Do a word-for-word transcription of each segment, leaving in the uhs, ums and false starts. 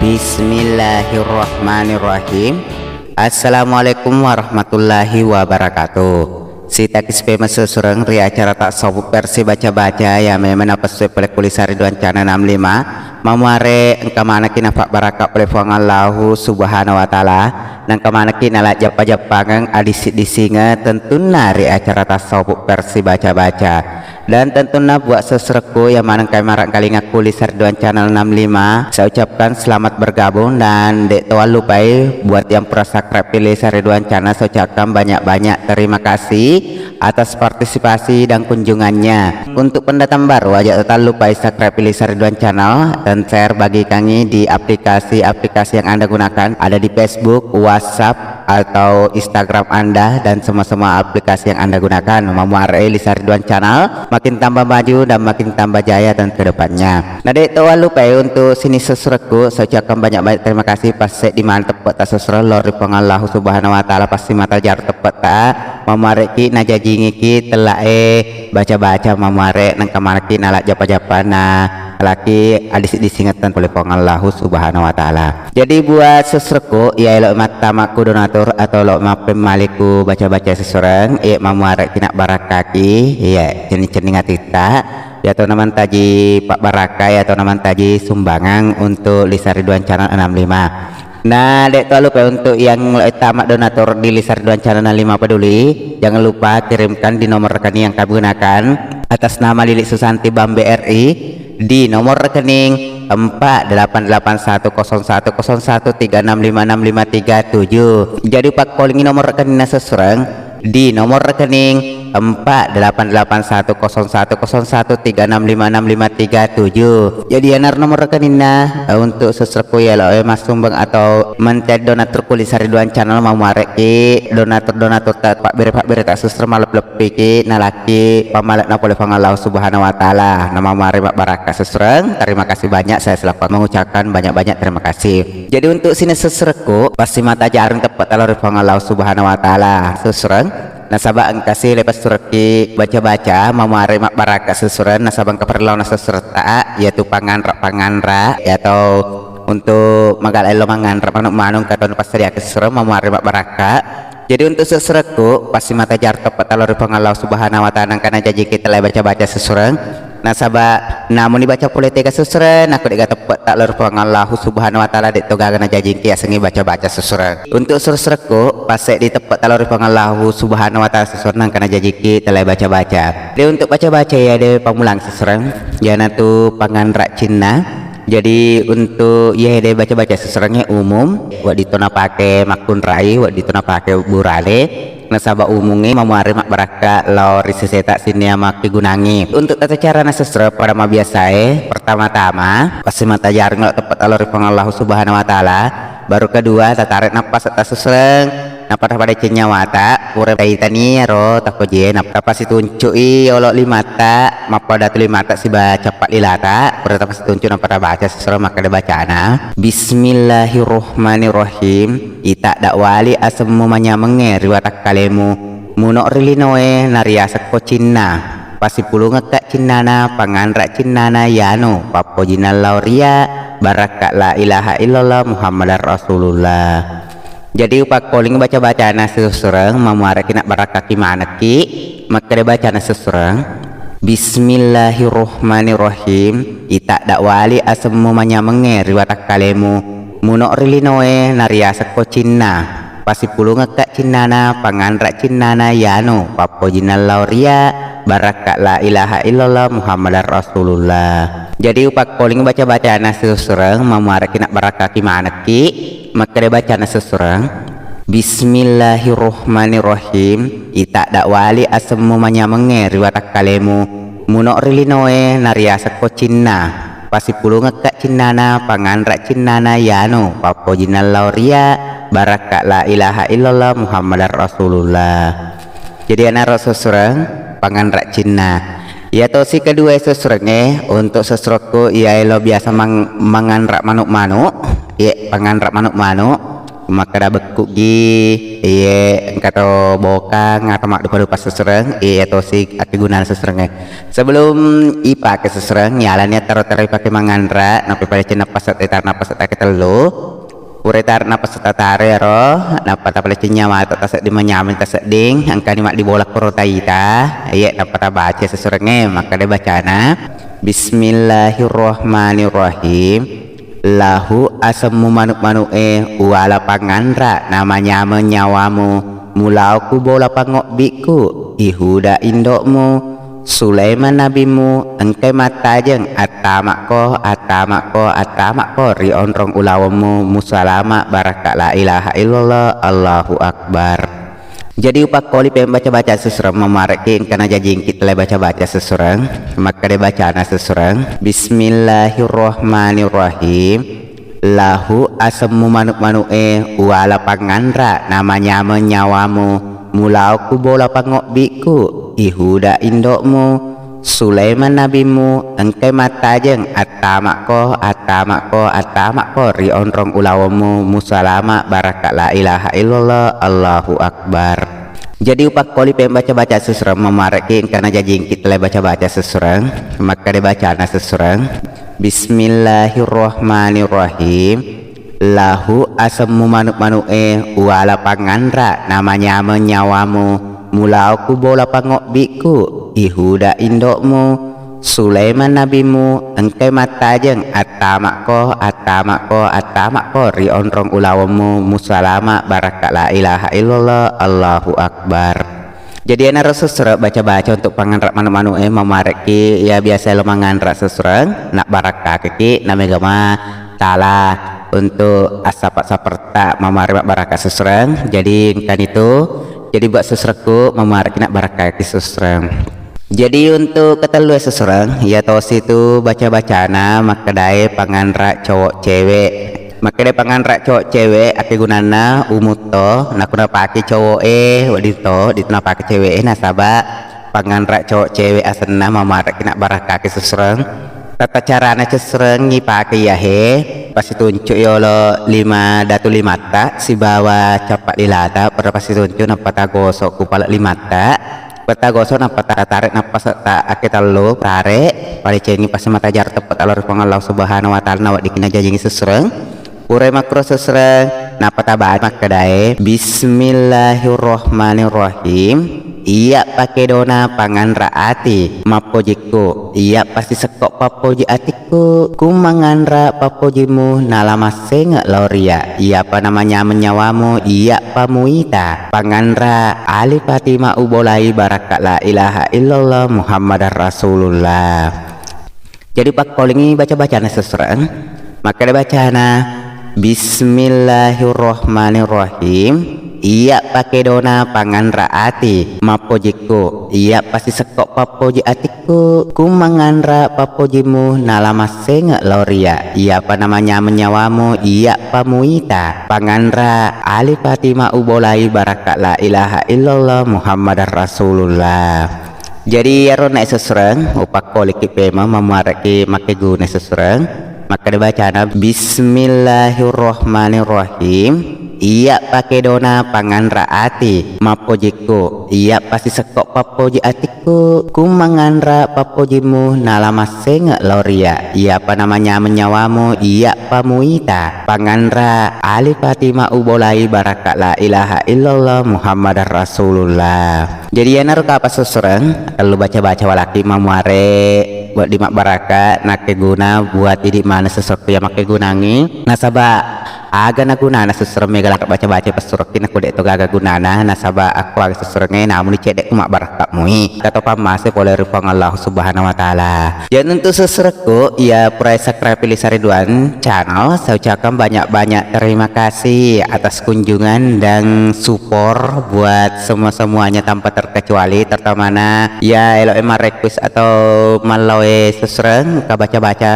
Bismillahirrahmanirrahim. Assalamualaikum warahmatullahi wabarakatuh. Sitakis pemessusureng ri acara tasawuf versi baca-baca ya memang napessu pole ku Lisa Ridwan Channel enam lima. Mamuare engka manekki nafabbarakka pole Puang Allahu Subhanahu wa Ta'ala. Nengka manekki nalajjappa-jappangeng adisi-disingeng tentunna ri acara tasawuf versi baca-baca. Dan tentunna buat sesrekku yang manengkai marangkalingakku Lisa Ridwan Channel enam lima, saya ucapkan selamat bergabung dan dek to lupai buat yang pura subscribe Lisa Ridwan Channel, saya ucapkan banyak-banyak terima kasih atas partisipasi dan kunjungannya. Untuk pendatang baru, aja tetap lupai subscribe Lisa Ridwan Channel dan share bagikangi di aplikasi-aplikasi yang Anda gunakan, ada di Facebook, WhatsApp, atau Instagram Anda dan semua-semua aplikasi yang Anda gunakan. Mamuare Lisa Ridwan Channel makin tambah maju dan makin tambah jaya dan ke depannya. Nah, dek to lupai untuk sini sesrekku, saya ucapkan banyak-banyak terima kasih. Pas di mana teppetta sesreng lao ri Puang Allahu Subhanahu wa Ta'ala, pasti mata jar teppetta. Mamuareki najajingiki telae baca-baca mamuare nengka manekki nalajjappa-jappana laki adisi-disingeng pole Puang Allahu Subhanahu wa Ta'ala. Jadi buat sesrekku ya elo mattama ku donatur atau lo mappemmaliku baca-baca sesureng, iya mamuare kina barakkaki, iya cenning-cenning atitta, ya to namantaji pabbarakka, ya to namantaji sumbangan untuk Lisa Ridwan Channel enam lima. Nah, dek to lupa untuk yang lo tama donatur di Lisa Ridwan Channel enam lima peduli, jangan lupa kirimkan di nomor rekening yang kami gunakan atas nama Lili Susanti Bambe R I di nomor rekening empat delapan delapan satu kosong satu kosong satu tiga enam lima enam lima tiga tujuh. Jadi pakkolingi nomor rekeningna sesureng di nomor rekening empat delapan delapan satu kosong satu kosong satu tiga enam lima enam lima tiga tujuh. Jadi yanar nomor rekeningna, eh, untuk sesurku ya lo, eh, massumbang atau mencet donatur ku Lisa Ridwan Channel mamuareki donatur-donatur tak pabbere-pabbere tak susur malep-lepiki nalaki pamalekna pole Puang Allah Subhanahu wa Ta'ala. Nama mari mabbarakka sesureng. Terima kasih banyak, saya selaku mengucapkan banyak-banyak terima kasih. Jadi untuk sini sesurekku pasti mata jarung tepat talo ri Puang Allah Subhanahu wa Ta'ala. Sesureng nasaba engkasi lepas sureki baca-baca mamare mabbarakka sesureng nasaba engka perlauna sesuretta yaitu panganra-panganra atau untuk magala ello manganra manuk-manuk engka tau passadiakan sesureng mamare mabbarakka. Jadi untuk sesurekku pasti mata jarung tepat talo ri Puang Allah Subhanahu wa Ta'ala engka najaji kita lai baca-baca sesureng. Nasaba namuni baca pole tega sesureng, nako dega teppetta lao ri Puang Allahu Subhanahu wa Ta'ala, de to gaga najajingki asengngi baca-baca sesureng. Untuk sesurekku, passeddi teppetta lao ri Puang Allahu Subhanahu wa Ta'ala sesureng, nangka najajiki telai baca-baca. De untuk baca-baca ya de pamulang sesureng, yanatu panganra cinna. Jadi untuk ya de baca-baca sesurengnge umum, wedding to napake makkunrai, wedding to napake burale. Nasaba umungnge mamuare mabbarakka lao ri seseta sininna makkegunangngi. Untuk tata carana sesureng pada mabiasae, pertama-tama pasti mata jarung lao teppetta lao ri Puang Allahu Subhanahu wa Ta'ala. Baru kedua, tatare nappas tassesureng, nappa tapadeceng nyawata, pura taitani ro takojie, nappa tapasituncu'i olo limatta, mappada tu limatta siba cappa lilata, pura tapasituncu nappa tabaca sesureng makkeda bacana, Bismillahirrahmanirrahim. Itadda wali asemmu manyamengnge ri watakkalemu, muno ri linoe nariasekko cinna. Pasipulungekka cinnana, panganra cinnana, yanu pappojinna lao ria barakka la ilaha illallah Muhammadar Rasulullah. Jadi upakkoling baca-bacana sesureng, mamuareki nabbarakkaki manekki, makkeda bacana sesureng. Bismillahirrahmanirrahim. Itadda wali asemmu manyamengnge ri watakkalemu, muno ri linoe nariasekko cinna. Pasipulungekka cinnana, panganra cinnana, yanu pappojinna lao ria barakka la ilaha illallah Muhammadar Rasulullah. Jadi upakkoling baca-bacana sesureng, mamuareki nabbarakkaki manekki, makkeda bacana sesureng. Bismillahirrahmanirrahim. Itadda wali asemmu manyamengnge ri watakkalemu, muno ri linoe nariasekko cinna. Pasipulungekka cinnana, panganra cinnana, yanu pappojinna lao ria barakka la ilaha illallah Muhammadar Rasulullah. Jadi anaro sesureng panganra cinna. Iya tosi kedua sesurengnge untuk sesurekku iya elo biasa mang-, manganra manuk-manuk, iya panganra manuk-manuk. Makkeda bekku'gi, iye engka to bokang atau maddupa-dupa sesereng, iye tosi akkegunana seserengnge. Sebelum ipake sesereng, yalani taro-taro ipake manganra, nappa padecenna pasetta, taro nappa setta ketellu. Pura taro nappa setta taro ero, nappa tapaleceng nyamata tasedding manyameng tasedding, engkani maddibola koro taita, iye nappa tabaca seserengnge, makkeda bacana, Bismillahirrahmanirrahim. Lahu asemmu manu'-manu'e, uwala panganra namanyameng nyawamu, mulao ku bola pangobbi'ku, Ihuda indo'mu, Sulaiman nabimmu, engkai mattajeng, attama'ko, attama'ko, attama'ko ri onrong ulawemmu, musalama barakka la ilaha illallah, Allahu Akbar. Jadi upakkoli pembaca-baca sesureng, mamarekki engkana jajingki tele baca-baca sesureng. Makkeda bacana sesureng, Bismillahirrahmanirrahim. Lahu asemmu manu'-manu'e, uwala panganra namanyameng nyawamu, mulao ku bola pangobbi'ku, Ihuda indo'mu, Sulaiman nabimmu, engkai mattajeng, attama'ko, attama'ko, attama'ko ri onrong ulawemmu, musalama barakka la ilaha illallah, Allahu Akbar. Jadi upakkoli pembaca-baca sesureng, mamarekki engkana jajingki tele baca-baca sesureng. Makkeda bacana sesureng, Bismillahirrahmanirrahim. Lahu asemmu manu'-manu'e, uwala panganra namanyameng nyawamu, mulao ku bola pangobbi'ku, Ihuda indo'mu, Sulaiman nabimmu, engkai mattajeng, attama'ko, attama'ko, attama'ko ri onrong ulawemmu, musalama barakka la ilaha illallah, Allahu Akbar. Jadi enaro sesureng baca-baca untuk panganra manu'-manu'e, mamarekki ya biasa lo manganra sesureng, nabbarakkakeki, namega ma tala untuk assapa-saperta mamare mabbarakka sesureng. Jadi engkanitu, jadi buat sesurekku mamarekki nabbarakkaki sesureng. Jadi untuk ketellu sesureng, iya tosi tu baca-bacana makkedae panganra cowok cewek. Makkeda panganra cowok cewek, akkegunanna umutto, nakko napake cowo'e, wedding to, ditu napake cewe'e, nasaba panganra cowok cewek asenna mamarekki nabbarakkaki sesureng. Tata carana sesureng ipake iyahe, pasituncu yolo lima datu limatta sibawa cappa lilata, pada pasituncu nappa tagoso ku pale limatta. Petta gosok nappa tare-tare nappa setta akketellu tare, padecengi pasi mata jar teppe talo ri Puang Allah Subhanahu wa Ta'ala, naweddikki najajengi sesureng. Purai makkuro sesureng, nappa tabaca makkedae, Bismillahirrahmanirrahim. Iyya pakkedona panganra ati, mappojikku, iyya pasisekko pappoji ati. Ku, ku manganra pappojimu nala massenge lao ri iyya. Iyapa namanyameng nyawamu, iyyapa muita. Panganra Ali Fatimah ubolai barakka la ilaha illallah Muhammadar Rasulullah. Jadi pakkolingi baca-bacana sesureng. Makkeda bacana, Bismillahirrahmanirrahim. Iyya pakkedona panganra ati, mappojikku, iyya pasisekko pappoji atikku, ku manganra pappojimu nala massenge lao ri iyya, iyapa namanyameng nyawamu, iyyapa muita. Panganra Ali Fatimah ubolai barakka la ilaha illallah Muhammadar Rasulullah. Jadi iyaro nae sesureng, upakkoliki pemeng, mamuarekki makkeguna sesureng. Makkeda bacana, Bismillahirrahmanirrahim. Iyya pakkedona panganra ati, mappojikku, iyya pasisekko pappoji atikku, ku manganra pappojimu nala massenge lao ri iyya, iyapa namanyameng nyawamu, iyyapa muita. Panganra Ali Fatimah ubolai barakka la ilaha illallah Muhammadar Rasulullah. Jadi iyanaro kapang sesureng, tellu baca-baca walaki mamuare wedding mabbarakka, nakkeguna buat idi maneng sesuatu yang makkegunangi. Nasaba aga nagunana sesureng mega laka baca-baca pessurokki nakko de to gaga gunana, nasaba akko aga sesurengnge namuni cedde ku mabbarakka mui. Kato pammase pole ri Puang Allah Subhanahu wa Ta'ala. Jadi untuk sesurekku, iya purai subscribe Lisa Ridwan Channel, saya ucapkan banyak-banyak terima kasih atas kunjungan dan support buat semua-semuanya tanpa terkecuali, terutama na ya elo ema request atau mallawe sesureng ka baca-baca,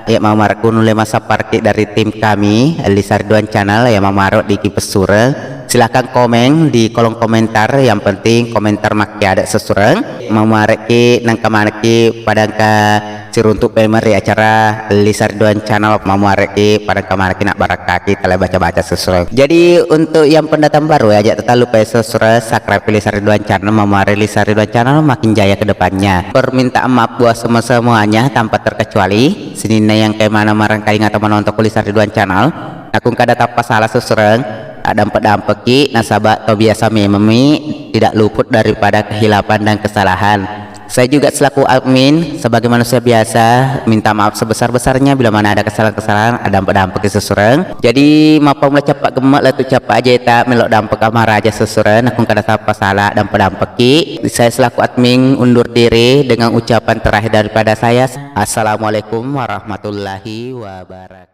ya mau marakku nulle massapparki dari tim kami, Lisa Ridwan Channel, ya mau maro di ki pessureng. Silahkan komen di kolom komentar, yang penting komentar makkiada sesureng. Mau marekki nangka manekki padangka Siruntuk memang ri acara Lisa Ridwan Channel, mamuareki pada kamareki nak barakaki tala baca-baca sesureng. Jadi untuk yang pendatang baru ya, aja tetap lupa sesureng subscribe Lisa Ridwan Channel, mamuare Lisa Ridwan Channel makin jaya ke depannya. Permintaan maaf buat semua-semuanya tanpa terkecuali. Sininna yang kayak mana marangkai atau menonton Lisa Ridwan Channel. Nakung kada tappa salah sesureng, addampek-dampeki nasaba tau biasa mememi tidak luput daripada kehilapan dan kesalahan. Saya juga selaku admin, sebagai manusia biasa, minta maaf sebesar-besarnya bila mana ada kesalahan-kesalahan, addampek-dampeki sesureng. Jadi, mappammula cappa gemme' lettu cappa ajeta, melo dampek amaraja sesureng, nakung kada tappa salah, addampek-dampeki. Saya selaku admin undur diri dengan ucapan terakhir daripada saya. Assalamualaikum warahmatullahi wabarakatuh.